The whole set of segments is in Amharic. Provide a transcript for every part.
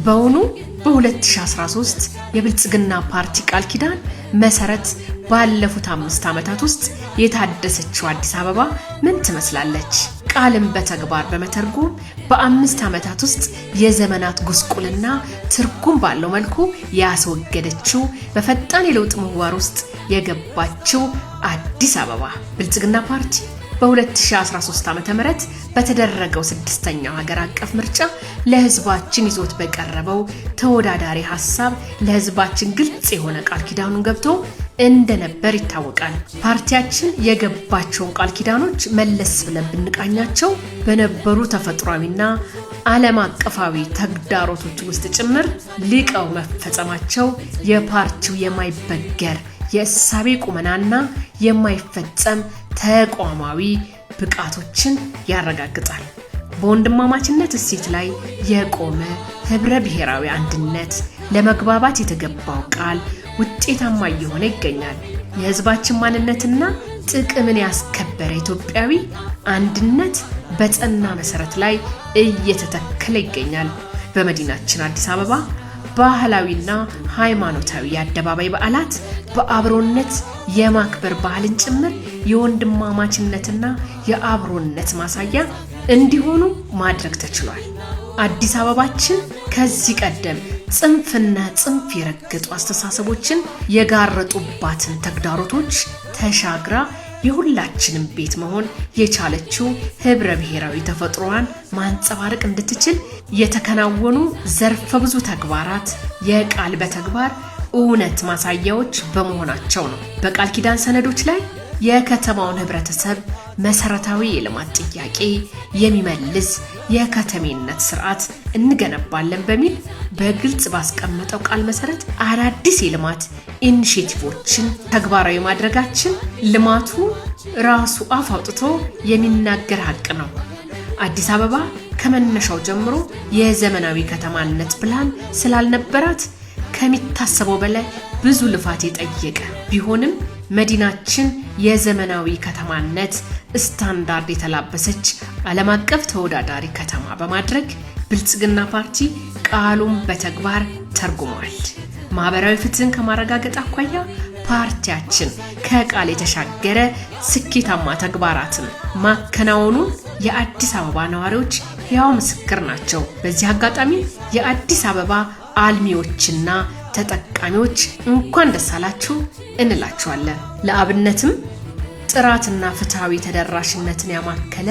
በውኑ በ2013 የብልጽግና ፓርቲ ቃል ኪዳን መሰረት ባለፉት 5 ዓመታት ውስጥ የታደሰችው አዲስ አበባ ምን ትመስላለች? ቃልን በተግባር በመተርጎም በ5 ዓመታት ውስጥ የዘመናት ጉስቁልና ትርጉም ባለው መልኩ ያስወገደችው፣ በፈጣን የለውጥ ምህዋር ውስጥ የገባችው አዲስ አበባ። ብልጽግና ፓርቲ በ2013 ዓ.ም በተደረገው ስድስተኛው ሀገር አቀፍ ምርጫ ለሕዝባችን ይዞት በቀረበው ተወዳዳሪ ሀሳብ ለሕዝባችን ግልጽ የሆነ ቃል ኪዳኑን ገብቶ እንደነበር ይታወቃል። ፓርቲያችን የገባቸውን ቃል ኪዳኖች መለስ ብለን ብንቃኛቸው በነበሩ ተፈጥሯዊና ዓለም አቀፋዊ ተግዳሮቶች ውስጥ ጭምር ልቀው መፈጸማቸው የፓርቲው የማይበገር የእሳቤ ቁመናና የማይፈጸም ተቋማዊ ብቃቶችን ያረጋግጣል። በወንድማማችነት እሴት ላይ የቆመ ህብረ ብሔራዊ አንድነት ለመግባባት የተገባው ቃል ውጤታማ እየሆነ ይገኛል። የህዝባችን ማንነትና ጥቅምን ያስከበረ ኢትዮጵያዊ አንድነት በጸና መሰረት ላይ እየተተከለ ይገኛል። በመዲናችን አዲስ አበባ ባህላዊና ሃይማኖታዊ የአደባባይ በዓላት በአብሮነት የማክበር ባህልን ጭምር የወንድማማችነትና የአብሮነት ማሳያ እንዲሆኑ ማድረግ ተችሏል። አዲስ አበባችን ከዚህ ቀደም ጽንፍና ጽንፍ የረገጡ አስተሳሰቦችን የጋረጡባትን ተግዳሮቶች ተሻግራ የሁላችንም ቤት መሆን የቻለችው ህብረ ብሔራዊ ተፈጥሮዋን ማንጸባረቅ እንድትችል የተከናወኑ ዘርፈ ብዙ ተግባራት የቃል በተግባር እውነት ማሳያዎች በመሆናቸው ነው። በቃል ኪዳን ሰነዶች ላይ የከተማውን ህብረተሰብ መሰረታዊ የልማት ጥያቄ የሚመልስ የከተሜነት ስርዓት እንገነባለን በሚል በግልጽ ባስቀመጠው ቃል መሰረት አዳዲስ የልማት initiative ኦችን ተግባራዊ ማድረጋችን ልማቱ ራሱ አፍ አውጥቶ የሚናገር ሀቅ ነው። አዲስ አበባ ከመነሻው ጀምሮ የዘመናዊ ከተማነት ፕላን ስላልነበራት ከሚታሰበው በላይ ብዙ ልፋት የጠየቀ ቢሆንም፣ መዲናችን የዘመናዊ ከተማነት ስታንዳርድ የተላበሰች ዓለም አቀፍ ተወዳዳሪ ከተማ በማድረግ ብልጽግና ፓርቲ ቃሉን በተግባር ተርጉሟል። ማህበራዊ ፍትህን ከማረጋገጥ አኳያ ፓርቲያችን ከቃል የተሻገረ ስኬታማ ተግባራትን ማከናወኑን የአዲስ አበባ ነዋሪዎች ሕያው ምስክር ናቸው። በዚህ አጋጣሚ የአዲስ አበባ አልሚዎችና ተጠቃሚዎች እንኳን ደስ አላችሁ እንላችኋለን። ለአብነትም ጥራትና ፍትሐዊ ተደራሽነትን ያማከለ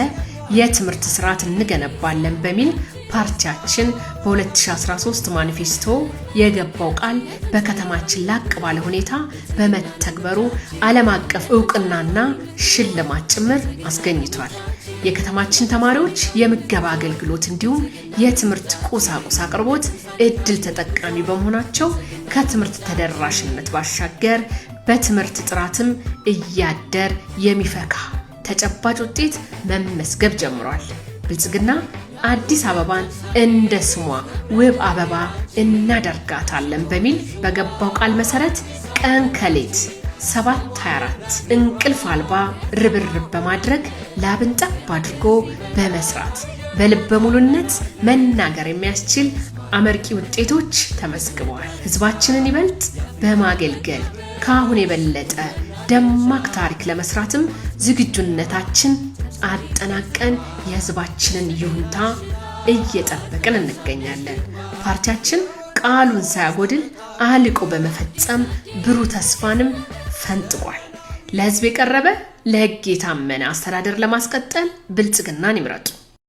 የትምህርት ስርዓት እንገነባለን በሚል ፓርቲያችን በ2013 ማኒፌስቶ የገባው ቃል በከተማችን ላቅ ባለ ሁኔታ በመተግበሩ ዓለም አቀፍ እውቅናና ሽልማት ጭምር አስገኝቷል። የከተማችን ተማሪዎች የምገባ አገልግሎት እንዲሁም የትምህርት ቁሳቁስ አቅርቦት እድል ተጠቃሚ በመሆናቸው ከትምህርት ተደራሽነት ባሻገር በትምህርት ጥራትም እያደር የሚፈካ ተጨባጭ ውጤት መመዝገብ ጀምሯል። ብልጽግና አዲስ አበባን እንደ ስሟ ውብ አበባ እናደርጋታለን በሚል በገባው ቃል መሰረት ቀን ከሌት 7/24 እንቅልፍ አልባ ርብርብ በማድረግ ላብን ጠብ አድርጎ በመስራት በልበ ሙሉነት መናገር የሚያስችል አመርቂ ውጤቶች ተመዝግበዋል። ህዝባችንን ይበልጥ በማገልገል ከአሁን የበለጠ ደማቅ ታሪክ ለመስራትም ዝግጁነታችን አጠናቀን የህዝባችንን ይሁንታ እየጠበቅን እንገኛለን። ፓርቲያችን ቃሉን ሳያጎድል አልቆ በመፈጸም ብሩህ ተስፋንም ፈንጥቋል። ለህዝብ የቀረበ፣ ለህግ የታመነ አስተዳደር ለማስቀጠል ብልጽግናን ይምረጡ።